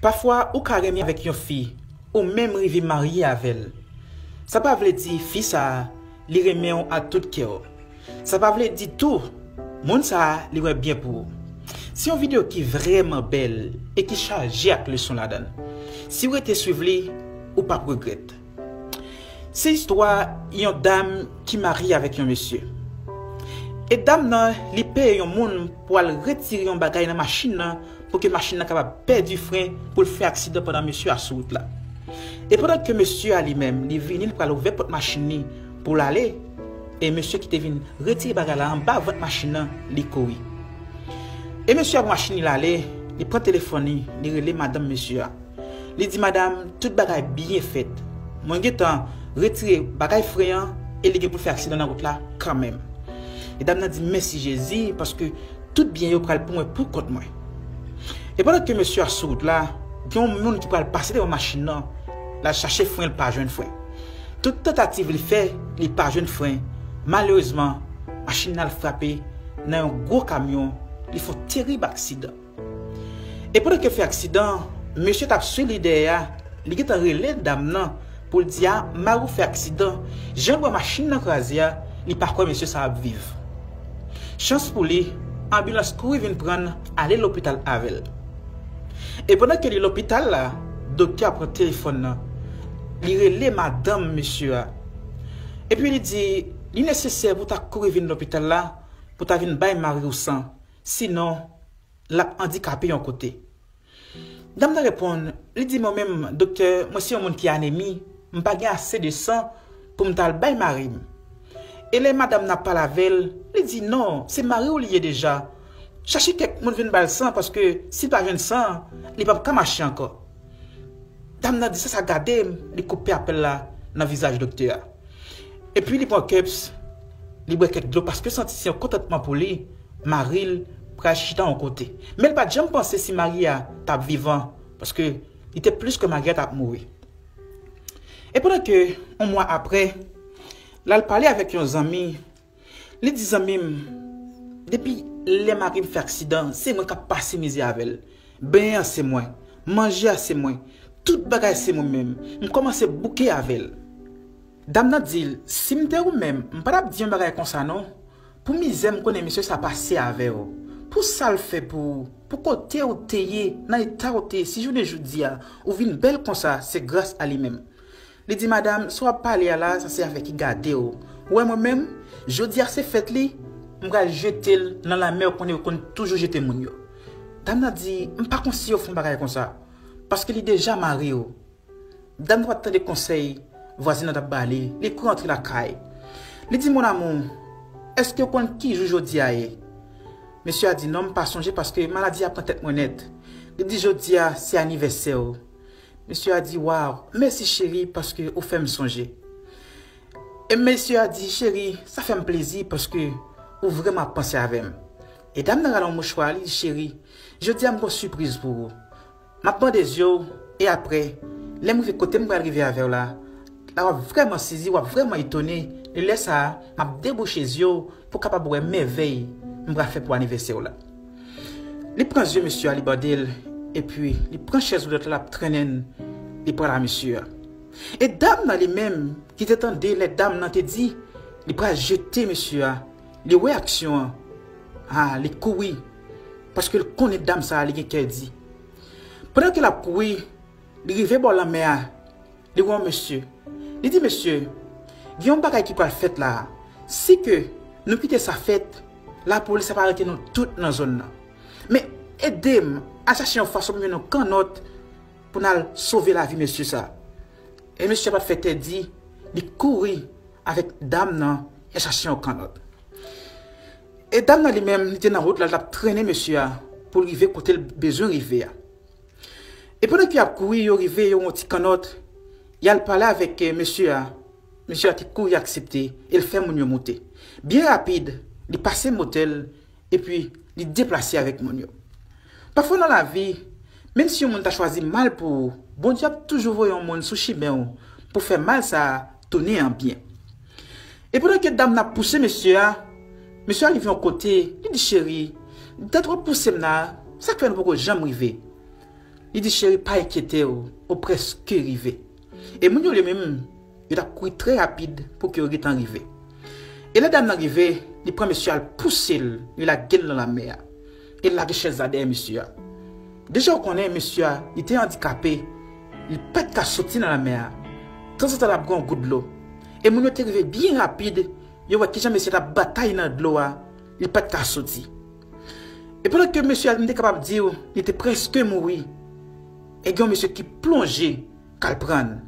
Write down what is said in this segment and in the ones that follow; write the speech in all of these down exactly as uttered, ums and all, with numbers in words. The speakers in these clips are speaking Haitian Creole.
Pafwa, ou ka renmen avèk yon fi, ou menm rive marye avè l. Sa pa vle di fi sa a, li renmen w ak tout kè w. Sa pa vle di tou, moun sa a, li wè byen pou ou. Se yon videyo ki vrèman bèl e ki chaje ak leson ladan l. Si w rete swiv li, ou p ap regrèt. Se istwa yon dam ki marye avèk yon mesye. E dam nan, li peye yon moun pou al retire yon bagay nan machin nan pou ke machin nan kapab pèdi fren pou l fè aksidan pandan mesye a sou wout la. E pandan ke mesye a li menm, li vini, li pral ouvè pòt machin li pou l ale, e mesye ki te vin retire bagay la anba vant machin nan, li kouri. E mesye a pran machin li, l ale, li pran telefòn li, li rele madanm mesye a. Li di, "Madam, tout bagay byen fèt. Mwen gentan retire bagay fren an e li gen pou l fè aksidan nan wout la kanmenm." E dam nan di, "Mèsi Jezi, paske tout byen yo pral pou mwen, pou kont mwen." E pandan ke mesye a sou wout la, gen yon moun ki pral pase devan machin nan, l al chache fren, l pa jwenn fren. Tout tantativ li fè, li pa jwenn fren. Malerezman, machin nan al frape nan yon gwo kamyon, li fè yon terib aksidan. E pandan ke l fè aksidan, mesye t ap swiv li dèyè a, li gentan rele dam nan pou l di a, "Mari w fè aksidan, jan l wè machin nan kraze a, li pa kwè mesye sa ap viv." Chans pou li, anbilans kouri vin pran l ale lopital avè l. E pandan ke li lopital la, doktè a pran telefòn nan, li rele madanm mesye a. Epi li di, "Li nesesè pou w ta kouri vin lopital la, pou w ta vin bay mari w san. Sinon, l ap andikape yon kote." Dam nan reponn, li di, "Mwen menm, doktè, mwen se yon moun ki anemi, m pa gen ase de san pou m ta al bay mari m." E lè madanm nan ap pale avè l, li di, "Non, se mari w li ye deja. Chache kèk moun vin ba l san, paske si l pa jwenn san, li p ap ka mache ankò." Dam nan di, "Sa, sa gade m," li koupe apèl la nan vizaj doktè a. Epi li pran cups, li bwè kèk dlo, paske l santi se yon kontantman pou li, mari l pral chita yon kote. Men l pa t janm panse si mari a t ap vivan, paske li te plis ke mari a t ap mouri. E pandan ke yon mwa apre, l al pale avèk yon zanmi, li di, "Zanmi m, depi lè mari m fè aksidan, se mwen k ap pase mizè avè l. Benyen an se mwen, manje a se mwen, tout bagay se mwen menm. M kòmanse bouke avè l." Dam nan di l, "Si m te ou menm, m pa t ap di yon bagay konsa non. Pou mizè m konnen mesye sa pase avè w, pou sa l fè pou ou, pou kote w te ye, nan eta w te ye, si jounen jodi a, ou vin bèl konsa, se gras a li menm." Li di, "Madanm, sa w ap pale a la, sa se afè ki gade w. Ou wè mwen menm, jodi a se fèt li, m pral jete l nan lamè w konnen yo konn toujou jete moun yo." Dam nan di, "M pa konn si yo fè yon bagay konsa, paske li deja mari w." Dam nan pa t tande konsèy vwazin nan t ap ba li, li kouri antre lakay. Li di, "Mon amour, èske w konn ki jou jodi a ye?" Mesye a di, "Non, m pa sonje paske maladi a pran tèt mwen nèt." Li di, "Jodi a, se anivèsè w." Mesye a di, "Waw, mèsi cheri paske ou fè m sonje." E mesye a di, "Cheri, sa fè m plezi paske ou vrèman ap panse avè m." E dam nan rale yon mouchwa, li di, "Cheri, jodi a m gon sipriz pou ou. M ap bande zye w, e apre, lè m rive kote m pral rive avè w la, la w ap vrèman sezi, w ap vrèman etone, e lè sa a, m ap debouche zye w pou w kapab wè mèvèy m pral fè pou anivèsè w la." Li pran zye mesye a, li bande l, epi li pran chèz woulèt la, l ap trennen l, li pral a mesye a. E dam nan li menm, ki te tande lè dam nan te di li pral jete mesye a, li wè aksyon an, a, li kouri, paske l konnen dam sa a, li gen kè di. Pandan ke l ap kouri, li rive bò lanmè a, li wè yon mesye. Li di, "Mesye, gen yon bagay ki pral fèt la a. Si ke nou kite sa fèt, lapolis ap arete nou tout nan zòn nan. Men ede m al chache yon fason pou m jwenn yon kannòt pou n al sove lavi mesye sa a." E mesye a pa t fè tèdi, li kouri avèk dam nan, y al chache yon kannòt. E dam nan li menm, li te nan wout la, l t ap trennen mesye a pou l rive kote l bezwen rive a. E pandan ke y ap kouri, yo rive, yo wè yon ti kannòt, y al pale avèk, eh, mesye a. Mesye a te kouri aksepte, e l fè moun yo monte. Byen rapid, li pase motèl, epi li deplase avèk moun yo. Pafwa nan lavi, menm si yon moun ta chwazi mal pou ou, Bondye ap toujou voye yon moun sou chimen w pou fè mal sa a tounen an byen. E pandan ke dam nan ap pouse mesye a, mesye a rive yon kote, li di, "Cheri, dat w ap pouse m la, sa k fè nou poko janm rive?" Li di, "Cheri, pa enkyete w, ou prèske rive." E moun yo li menm, yo t ap kouri trè rapid pou ke yo gentan rive. E lè dam nan rive, li pran mesye a, l pouse l, li lage l nan lanmè a. E l lage chèz la dèyè mesye a. Deja ou konnen mesye a, li te andikape, li pa t ka soti nan lanmè a. Tanzantan l ap gen yon gout dlo. E moun yo te rive byen rapid, yo wè kijan mesye a t ap batay nan dlo a, li pa t ka soti. E pandan ke mesye a, m te kapab di w, li te prèske mouri, e gen yon mesye ki plonje k al pran l.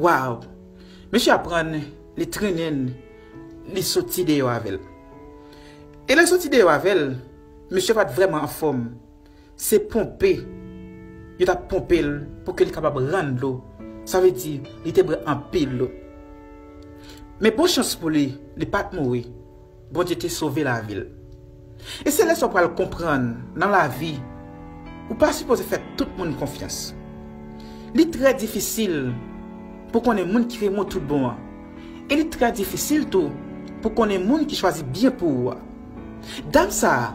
Waw! Mesye a pran l, li trennen l, li soti deyò avè l. E lè l soti deyò avè l, mesye a pa t vrèman anfòm. Se ponpe yo t ap ponpe l pou ke li kapab rann dlo. Sa vle di, li te bwè anpil dlo. Men bon chans pou li, li pa t mouri. Bondye te sove lavi l. E se lè sa w pral konprann nan lavi, ou pa sipoze fè tout moun konfyans. Li trè difisil pou konnen moun ki renmen w tout bon an. E li trè difisil tou pou konnen moun ki chwazi byen pou ou a. Dam sa a,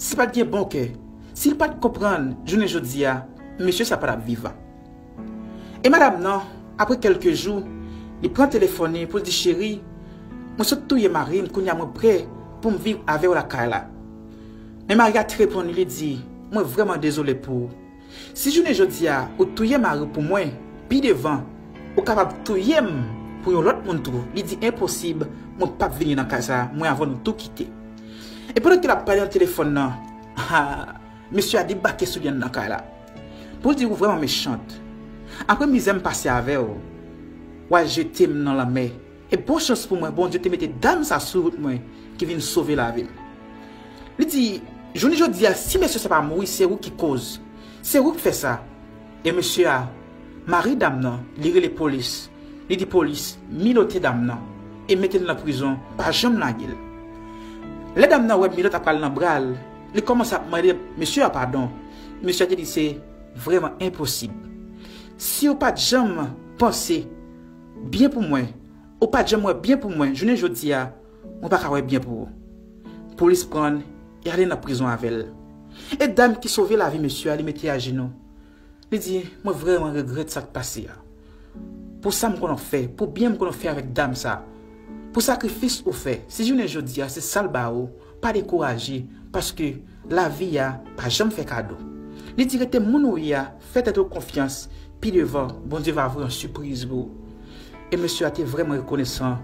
si pa t gen bon kè, si l pa t konprann jounen jodi a, mesye sa pa t ap vivan. E madanm nan, apre kèlke jou, li pran telefòn li pou l di, "Cheri, mwen sot touye mari m, kounye a mwen prè pou m viv avè w lakay la." Men mari a te reponn li, li di, "Mwen vrèman dezole pou ou. Si jounen jodi a ou touye mari w pou mwen, pi devan, ou kapab touye m pou yon lòt moun tou." Li di, "Enposib, mwen p ap vini nan kay sa a, mwen avè w nou tou kite." E pandan ke l ap pale nan telefòn nan, ha, mesye a debake sou li anndan kay la. Pou l di, "Ou vrèman mechant. Apre mizè m pase avè w, w al jete m nan lanmè. E bon chans pou mwen, Bondye te mete dam sa sou wout mwen ki vin sove lavi m." Li di, "Jounen jodi a, si mesye sa pa mouri, se ou ki koz. Se ou ki fè sa." E mesye a, mari dam nan, li rele polis. Li di polis, "Minote dam nan e mete l nan prizon, pa janm lage l." Lè dam nan wè minòt ap pral nan bra l, li kòmanse ap mande mesye a padon. Mesye a te di, "Se vrèman enposib. Si w pa t janm panse byen pou mwen, ou pa t janm wè byen pou mwen, jounen jodi a, mwen pa ka wè byen pou ou." Polis pran l e ale nan prizon avè l. E dam ki sove lavi mesye a, li mete ajenou. Li di, "Mwen vrèman regrèt sa k pase a. Pou sa m konn ap fè, pou byen m konn ap fè avèk dam sa, pou sakrifis ou fè, si jounen jodi a se sa l ba ou, pa dekouraje, paske lavi a pa janm fè kado." Li di, "Rete moun ou ye a, fè tèt ou konfyans, pi devan, Bondye va voye yon sipriz pou ou." E mesye a te vrèman rekonesan.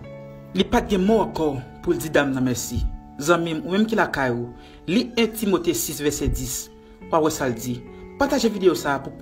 Li pa t gen mo ankò pou l di dam nan mèsi. Zanmi m, ou menm ki lakay ou, li en Timote sis vèsè dis. W a wè sa l di. Pataje videyo sa a pou